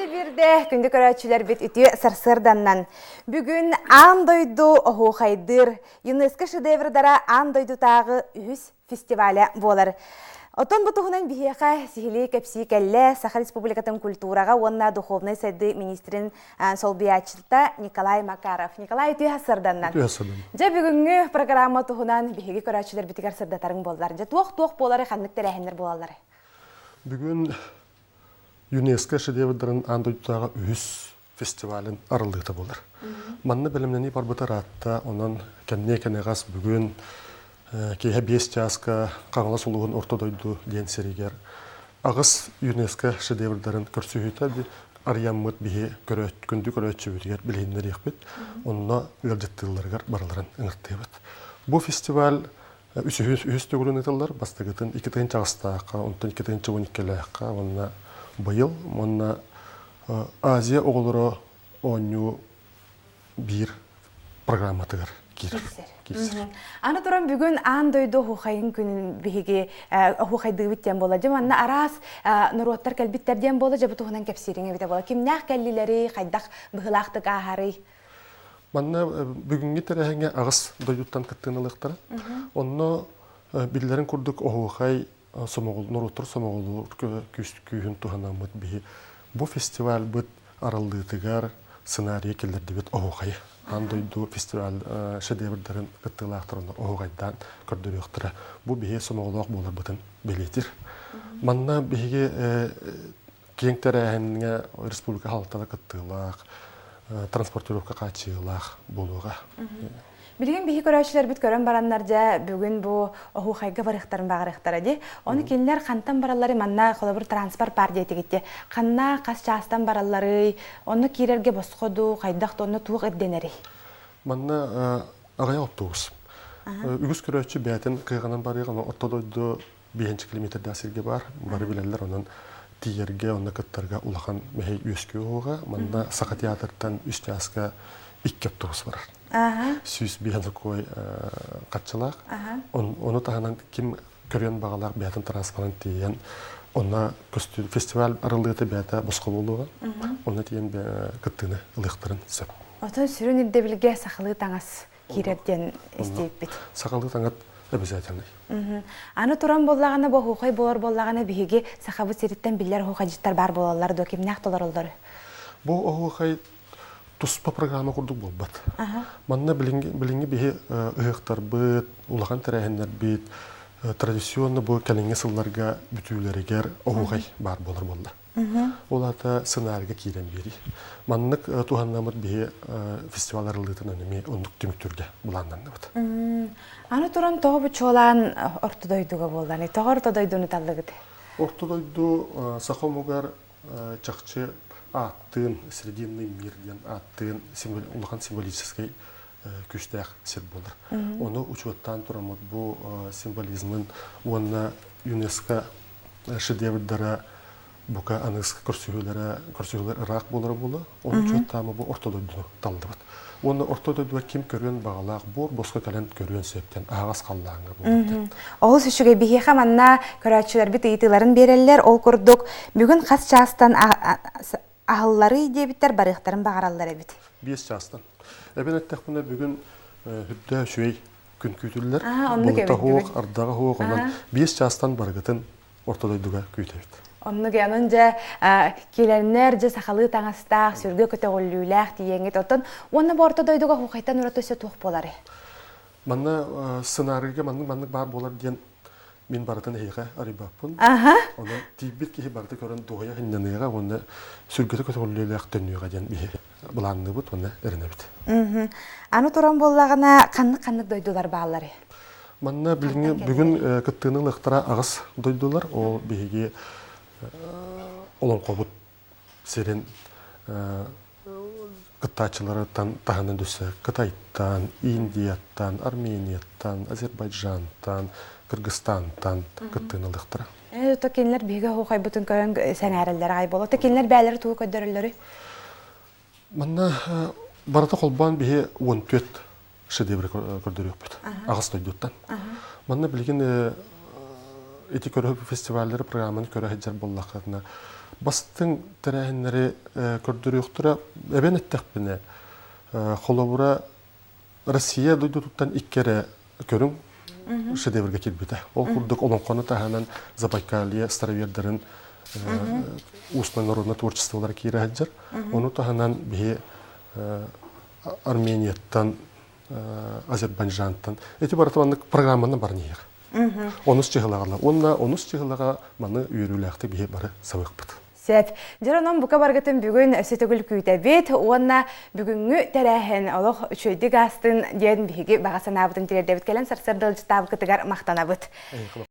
Өссө биирдэ күндү көрөөччүлэрбит үтүө сарсыарданнан. Бүгүн аан дойду оһуохайдыыр ЮНЕСКО шедеврдара аан дойдутааҕы үһүс фестиваля буолар. Оттон бу туһунан биһиэхэ сиһилии кэпсии кэллэ Саха Республикатын культураҕа уонна духовнай сайдыы министрин солбуйааччыта Николай Макаров. Николай үтүө сарданнан. Үтүө сарданнан. Дьэ бүгүҥҥү программа туһунан биһиги көрөөччүлэрбитигэр сырдатарыҥ буоллар. Дьэ туох-туох буолары ханнык тэрээһиннэр буолаллар? Бүгүн ЮНЕСКО шедеврдарын аан дойдутааҕы үһүс фестивалын арыллыыта буолар. Манна бэлэмнэнии барбыта ыраатта, онон кэмниэ кэнэҕэс бүгүн киэһэ 5 чааска Хаҥалас улууһун Орто дойду диэн сиригэр аҕыс ЮНЕСКО шедеврдарын көрсүһүүтэ арыйаммыт биһи күндү көрөөччүбүтүгэр билиһиннэриэхпит. Онно ыалдьыттыылларыгар барыларын ыҥыртыыбыт. Бу фестиваль үсүһүс үһүс төгүлүн ыытыллар. Бастакытын 2 тыһыынча аҕыстаахха, онтон 2 тыһыынча 12-лээххэ уонна быйыл уонна Азия оҕолоро оонньуу биир программатыгар киирэр. Киирсэр. Аны туран бүгүн аан дойду оһуохайын күнүн биһиги оһуохайдыыбыт диэн буола. Дьэ манна араас норуоттар кэлбиттэр диэн буола. Дьэ бу туһунан кэпсиириҥ эбитэ буола. Кимнээх кэллилэрий, хайдах быһыылаахтык ааһарый? Манна бүгүҥҥү тэрээһиҥҥэ аҕыс дойдуттан кыттыыны ылыахтара. Онно биллэрин курдук оһуохай сомоҕол норуоттар сомоҕолуур күүһүн туһанаммыт биһи бу фестивальбыт арыллыытыгар сценарийы киллэрдибит оһуохайы аан дойду фестиваль шедеврдарын кыттыылаахтарын оһуохайдаан көрдөрүөхтэрэ бу биһи сомоҕолоох буоларбытын бэлиэтиир манна биһиги киэҥ тэрээһиҥҥэ республика халалтата кыттыылаах транспортировка хааччыйыылаах буолуоҕа. Билигин биһи көрөөччүлэрбит көрөн бараннар дьэ бүгүн бу оһуохайга барыахтарын баҕарыахтара дии. Ону кинилэр хантан бараллары манна холобур транспорт баар диэтигит Ханна хас чаастан баралларый? Онно киирэргэ босхо дуу, хайдах да онно туох ирдэнэрий? Манна аҕыйах автобус. Үгүс көрөөччү бэйэтин кыаҕынан барыаҕа, орто дойду биэһинчи километрдаах сиргэ баар. Бары билэллэр, онон тиийэргэ, онно кыттарга улахан мэһэй үөскүө уоҕа. Манна Саха театртан үс чааска икки автобус барар. 105 такой хаччылаах. Ону таһынан ким көрүөн баҕалаах бэйэтин транспорын тиийэн онно көстүү фестиваль арыллыыта бэйэтэ босхо буолуоҕа. Онно тиийэн кыттыыны ылыахтарын сөп. Отон сүрүн ирдэбилгэ сахалыы таҥас киирэр диэн истиэппит. Сахалыы таҥат обязательный. Аны туран буоллаҕына, бу оһуохай буолар буоллаҕына, биһиги сахабыт сириттэн биллэр оһуохайдьыттар баар буолаллар дуо? Кимнээх толороллор? Бу оһуохай туспа программа курдук буолбат. Манна билиҥҥи биһи ыһыахтарбыт, улахан тэрээһиннэрбит традиционно бу кэлиҥҥи сылларга бүтүүлэригэр оһуохай баар буолар буолла. Ол аата сценарийга киирэн биэрии. Маннык туһаннаммыт биһи фестиваль арыллыытын эмиэ оннук түмүктүүргэ былааннанныбыт. Аны туран тоҕо бу чуолаан орто дойдуга буолланый? Тоҕо орто дойдуну таллыгыт? Орто дойду саха омугар чахчы ааттыын срединный мир диэн ааттыын улахан символическай күүстээх сир буолар. Ону учуоттаан тураммыт бу символизмын уонна ЮНЕСКО шедеврдара бука аныгыскы көрсүһүүлэрэ көрсүһүүлэр ыраах буолара буолуо. Ону учуоттаама бу орто дойдуну таллыбыт. Уонна орто дойдуга ким көрүөн баҕалаах буор босхо кэлэн көрүөн сөптөн аһаҕас халлааҥҥа буолар. Олус үчүгэй биһиэхэ манна көрөөччүлэрбит ыйытыыларын биэрэллэр. Ол курдук бүгүн хас чаастан аһылларый диэбиттэр барыахтарын баҕараллар эбит. 5 чаастан. Эбэн эттэхпинэ бүгүн үрдэ үчүгэй күн күүтүллэр. Оннук Былыта эбит суох, бүгүн. ардаҕа суох, онон 5 чаастан барыгытын орто дойдуга күүтэбит. Оннук онон дьэ киэлэннэр дьэ сахалыы таҥастаах, сүргэ көтөҕүллүүлээх тиийэҥҥит. Оттон уонна бу орто дойдуга оһуохайтан ураты өссө туох буоларый? Манна сценарийга маннык-маннык баар буолар диэн мин барытын эһиэхэ арыйбаппын. Онон тиийбит киһи барыта көрөн дуоһуйа сынньаныаҕа уонна сүргэтэ көтөҕүллүөлээх төннүөҕэ диэн биһи былаанныыбыт уонна эрэнэбит. Аны туран буоллаҕына ханнык-ханнык дойдулар баалларый? Манна билиҥҥи бүгүн кыттыыны ылыахтара аҕыс дойдулар. Ол биһиги олоҥхобут сирин кыттааччыларыттан таһынан түссе Кытайтан, Индияттан, Арменияттан, Азербайджантан, Кыргызстантан кыттыыны ылыахтара. То кинилэр биһиги оһуохайбытын көрөн сэҥээрэллэр аҕай буолуо. То кинилэр бэйэлэрэ тугу көрдөрөллөрүй? Манна барыта холбоон биһи 14 шедеври көрдөрүөхпүт. Аҕыс дойдуттан. Манна билигин ити көрө фестиваллары программаны көрө сылдьар буоллаххытына. Бастыҥ тэрээһиннэри көрдөрүөхтэрэ. Эбэн эттэхпинэ, холобура, Россия дойдутуттан икки эрэ көрүҥ шедевргэ киирбитэ. Ол курдук олоҥхону таһынан Забайкалье старовердарын устно народно творчестволара киирэ сылдьар. Ону таһынан биһи Арменияттан, Азербайджантан эти барыта маннык программанан баран иһэр. Онус чыһылаҕала. Уонна онус чыһылаҕа маны үөрүүлээхтик биһи бары сабыахпыт. Сөп. Дьэ, онон бука баргытын бүгүн өссө төгүл күүтэбит уонна бүгүҥҥү тэрээһин олох үчүгэйдик аастын диэн биһиги баҕа санаабытын тириэрдэбит. Кэлэн сарсыарда ыалдьыттаабыккытыгар махтанабыт.